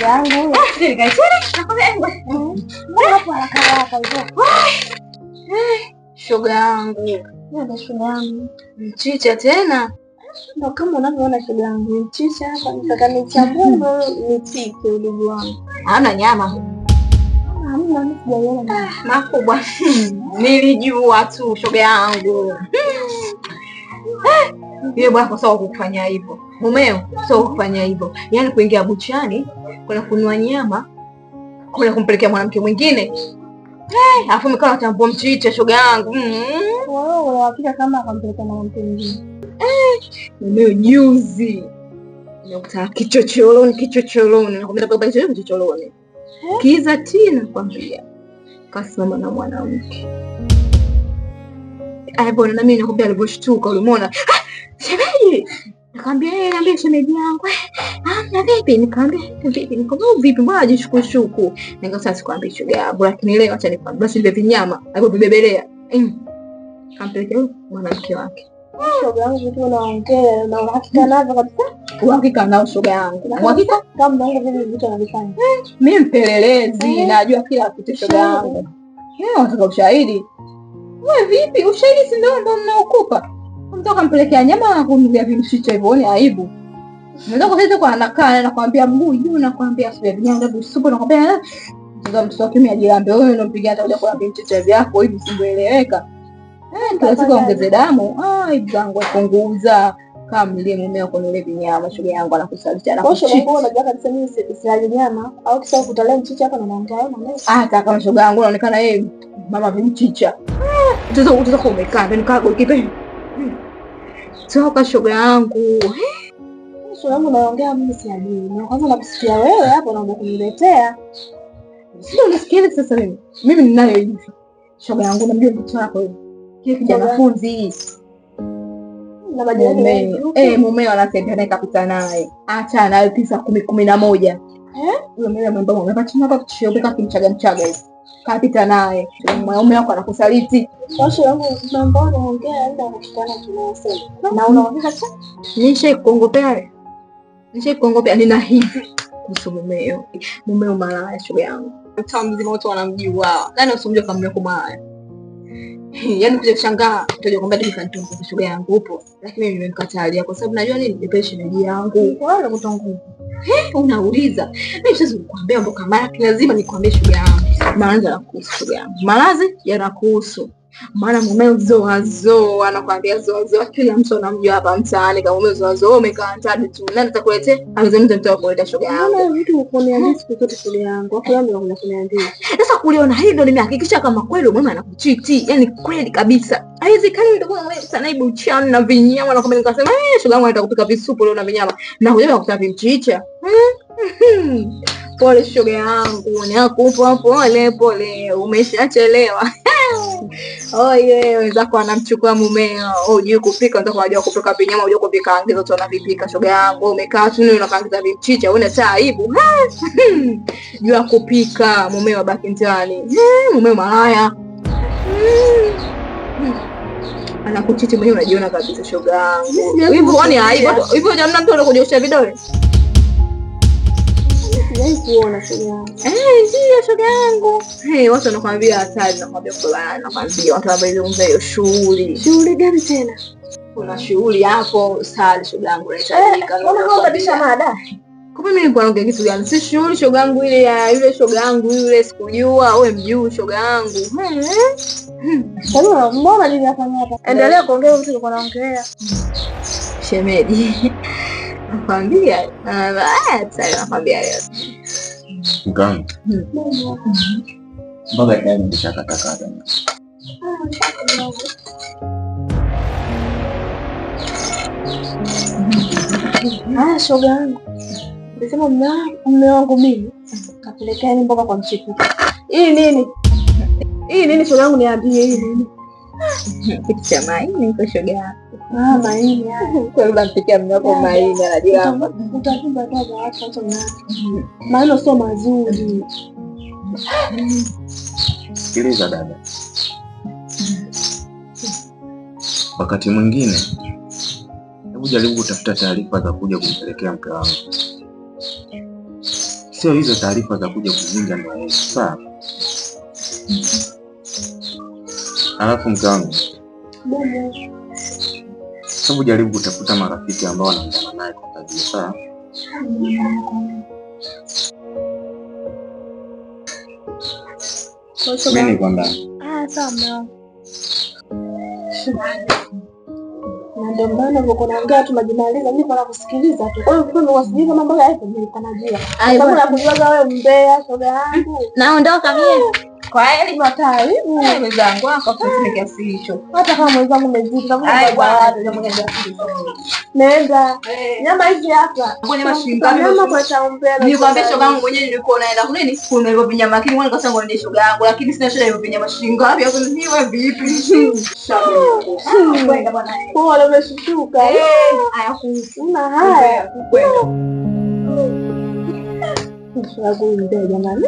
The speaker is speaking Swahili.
Yangu. Nikae chini, nakwambia Mbona hapo haraka haraka hivyo? Shoga yangu. Ndio shoga yangu. Mchicha tena? Ndio kama unavyoona shoga yangu, mchicha hapa nataka nichambue nipike udugu wangu. Hauna nyama? Hamna, mimi sijaiona. Makubwa. Nilijua tu shoga yangu. Yule bwana sio kukufanya hivyo. Mumeo sio kukufanya hivyo. Yaani kuingia buchani, kuna kununua nyama, kuna kumpelekea mwanamke mwingine. Alafu mikono tambua mchicha shoga yangu. Wewe unahakika kama akampeleka mwanamke mwingine? Mumeo juzi nimekuta kichocholoni, kichocholoni. Nakwambia baba kichocholoni. Kiza tina nakwambia. Kasimama na mwanamke. Ai bwana, na mimi nakwambia alivyoshtuka ulimuona. Ah, shemeji. Nikamwambia yeye, niambie shemeji yangu. Ah, na vipi? Nikamwambia vipi? Nikamwambia vipi? Mbona ajishukushuku? Nikasema sikwambii shoga yangu, lakini leo acha nikwambie. Basi vile vinyama alivyobebelea. Kampelekea mwanamke wake. Shoga yangu vitu unaongea na uhakika navyo kabisa. Uhakika nao shoga yangu. Uhakika kama mwanangu vipi vitu anavifanya. Mimi mpelelezi, najua kila kitu shoga yangu. Unataka ushahidi? Wewe vipi? Ushahidi si ndio ndio mnaokupa? Mtu akampelekea nyama na kumnunulia vimchicha hivyo ni aibu. Unaweza kusema kwa anakaa nakwambia mguu juu nakwambia sio vinyanga visupu nakwambia mtoto mtoto wa kiume ajilambe wewe unampigia hata kuja kula vimchicha vyako hivi usingeeleweka. Kila siku ongeze damu. Aibu zangu punguza. Kama mlie mume wako nile vinyama shoga yangu anakusalisha Kwa hiyo shoga anakuchiti. yangu unajua kabisa mimi silali nyama au kisha kutolea mchicha hapa na naongea na mimi. Hata kama shoga yangu unaonekana yeye mama vimchicha. Utaweza kuwa umekaa ndani kago kipe. Toka shoga yangu. Shoga yangu naongea mimi sijui. Na kwanza nakusikia wewe hapo naomba kuniletea. Sio unasikia sasa mimi. Mimi ninayo hivi. Shoga yangu namjua mtoto wako hivi. Kile kijana funzi. Na majirani Mumeo. wengi. Mumeo anatembea naye kapita naye. Acha nayo 9, 10, 11. Huyo mume mwembamba amepata hapa kuchiombeka kimchaga mchaga hivi. Kapita naye. Mume wako anakusaliti. Shoga yangu mambo unaongea ndio unakutana tunasema. Na unaongea kabisa. Nishaikongopea. Nishaikongopea nina hivi kuhusu mumeo. Mumeo malaya shoga yangu. Mtaa mzima wote wanamjua. Nani usimjue kama mumeo malaya? Yaani kuja kushangaa utaje kwamba mimi kanitongoza shoga yangu upo. Lakini mimi nimemkatalia kwa sababu najua nini nipe shemeji yangu. Kwa hiyo unakutongoza. Unauliza. Mimi siwezi kukuambia mambo kama haya, lazima nikwambie shoga yangu. Maradhi yanakuhusu shoga yangu. Maradhi yanakuhusu. Maana mumeo zoa zoa, anakuambia zoa zoa, kila mtu anamjua hapa mtaani kama mumeo zoa zoa, umekaa mtaani tu. Nani atakuletea? Anasema mtu atakuletea shoga yangu. Mbona vitu ukuniambia siku zote shoga yangu? Hapo leo ndio unakuniambia. Sasa kuliona hili ndio nimehakikisha kama kweli mume anakuchiti. Yaani kweli kabisa. Haiwezekani ndio kwa mimi sana ibu chana na vinyama na kwamba nikasema shoga yangu anataka kupika visupu leo na vinyama. Na huyo anakuta vimchicha. Pole shoga yangu, nakupa pole pole, umeshachelewa. Oye, wenzako wanamchukua mumeo. Hujui kupika, wenzako wanajua kupika vinyama, hujui kupika angizo tu wanavipika shoga yangu. Umekaa tu unakaangiza vimchicha, una taa aibu. Jua kupika, mumeo abaki ndani. Mumeo malaya. Anakuchiti mwenyewe unajiona kabisa shoga yangu. Hivyo kwani aibu? Hivyo hamna mtu anakunyosha vidole? Sijawahi kuona shoga yangu. Ndio shoga yangu. Watu wanakuambia hatari, nakwambia fulani, nakwambia watu wanazungumza hiyo shughuli. Shughuli gani tena? Kuna shughuli hapo, sali shoga yangu inahitajika. Mbona kama unabisha mada? Kumbe mimi nilikuwa naongea kitu gani? Si shughuli shoga yangu ile ya yule shoga yangu yule sikujua, wewe mjuu shoga yangu. Sasa mbona nilifanya hapa? Endelea kuongea mtu alikuwa anaongelea. Shemeji. Nakwambia, sasa nakwambia leo. Mkangu. Mpaka tayari nishakatakata. Shoga yangu. Nilisema mume wangu mimi kapelekea ni mboga kwa mchipuko. Hii nini? Hii nini shoga yangu niambie hii nini? Kitu cha maini kwa shoga yangu. Maini haya. Kwa hiyo unampikia mume wako maini anajua. Utavimba tu kwa watu watu na. Maana sio mazuri. Sikiliza dada. Wakati mwingine hebu jaribu kutafuta taarifa za kuja kumpelekea mke wangu. Sio hizo taarifa za kuja kuvunja ndoa yetu, sawa? Alafu mke wangu, hebu jaribu kutafuta marafiki ambao wanaendana naye kwa tabia, sawa? Mimi niko ndani. Ah, sawa mume wangu. Na ndio maana nilikuwa naongea tu majimaliza, mimi kwa kusikiliza tu. Kwa hiyo nilikuwa sijui kama mboga yake nilikuwa najua. Sababu nakujuaga wewe mbea, shoga yangu. Naondoka mie. Kwa heri Mataibu. Mwenzangu wako tuseme kiasi hicho. Hata kama mwenzangu umezidi, tafuta Ai baba bwana, wapi. Nenda. Nyama hizi hapa. Mbona nyama shilingi ngapi? Nyama kwa chaumbea. Nilikwambia shoga yangu mwenyewe nilikuwa naenda kunini kuna hivyo vinyama, lakini mwana nikasema ngoja shoga yangu, lakini sina shida hivyo vinyama shilingi ngapi? Hapo ni wewe vipi? Kwenda bwana. Pole, umeshtuka. Haya kuhusu. Una haya. Kwenda. Shoga yangu mbea jamani.